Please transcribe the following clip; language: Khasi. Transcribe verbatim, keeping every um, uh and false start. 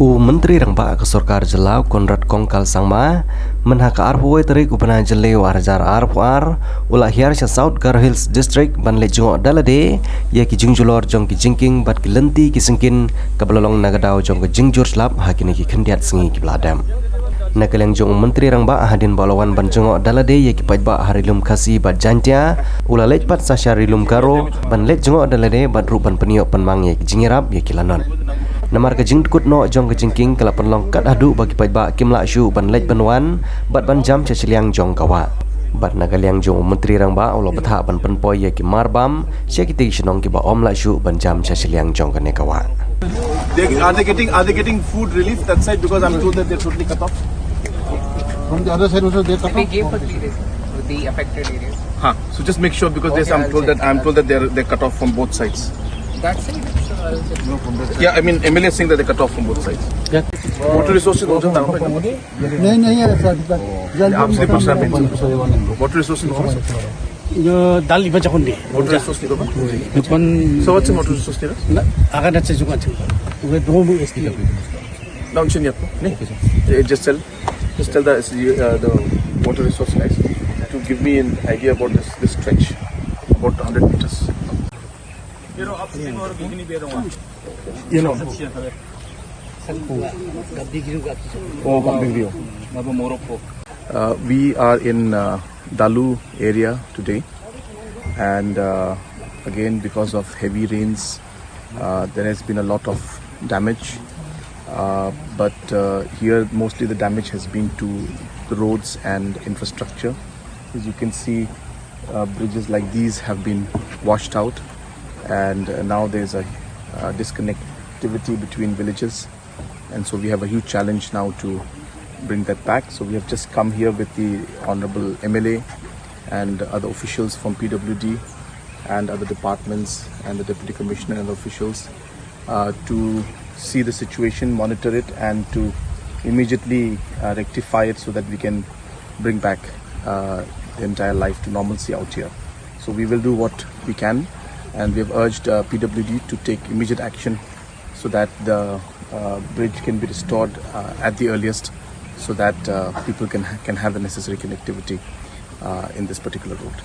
U Myntri Rangbah ka Sorkar Jylla, Conrad Kongkal Sangma, mynha ka arphew tarik u bnai Jylliew arhajar arphew ar, u la hiar sha South Garo Hills District ban leit jngoh da lade ïa ki jingjulor jong ki jingkieng bad ki lynti ki syngkien kaba la long na ka daw jong ka jingjur slap ha kine ki khyndiat sngi kiba la dep. Na ka liang jong u Myntri Rangbah, hadien ba u la wan ban jngoh da lade ïa ki paidbah ha Ri Lum Khasi bad Jaiñtia, u la leit pat sa sha Ri Lum Garo ban leit jngoh da lade bad ruh ban pynïoh pynmang ïa ki jingïarap ïa ki lanot. Namar ka jingdkut noh jong ka jingkieng ka la pynlong kat haduh ba ki paidbah kim lah shuh ban leit ban wan bad ban jam sha shiliang jong ka wah. Bad na ka liang jong u Myntri Rangbah, u la bthah ban pynpoi ïa ki marbam sha kitei ki shnong kiba ym lah shuh ban jam sha shiliang jong kane ka wah. They, are they getting, are they getting food relief that side? Because I'm told that they're totally cut off. From the other side also they cut off. We gave for three days to the affected areas. Huh. So just make sure, because okay, there's, I'm told that, I'm told that they're, they're cut off from both sides. That side, sir, I'll check. No, from that side. Yeah, I mean, M L A is saying that they're cut off from both sides. Yeah. Water resources also down, right? नहीं, नहीं है सर। आपसे पूछना, मैं इनसे पूछना। Water resources also? ये दाल इबा जखन दे। Water resources also? Depan. So what's the water resource there? Na, akan ada sejukan sih. Gue dua mau S T. Down sini apa? Nih. Eh, just tell, just tell the, uh, the water resource guys to give me an idea about this, this trench, about hundred meters. You know, oh, Gabdi Griyo. Uh, we are in, uh, Dalu area today, and, uh, again, because of heavy rains, uh, there has been a lot of damage. Uh, but, uh, here, mostly the damage has been to the roads and infrastructure. As you can see, uh, bridges like these have been washed out, and, uh, now there's a, uh, disconnectivity between villages, and so we have a huge challenge now to bring that back. So we have just come here with the Honorable M L A and other officials from P W D and other departments and the Deputy Commissioner and officials, uh, to see the situation, monitor it, and to immediately, uh, rectify it so that we can bring back, uh, the entire life to normalcy out here. So we will do what we can, and we have urged, uh, P W D to take immediate action so that the, uh, bridge can be restored, uh, at the earliest, so that, uh, people can ha-, can have the necessary connectivity, uh, in this particular road.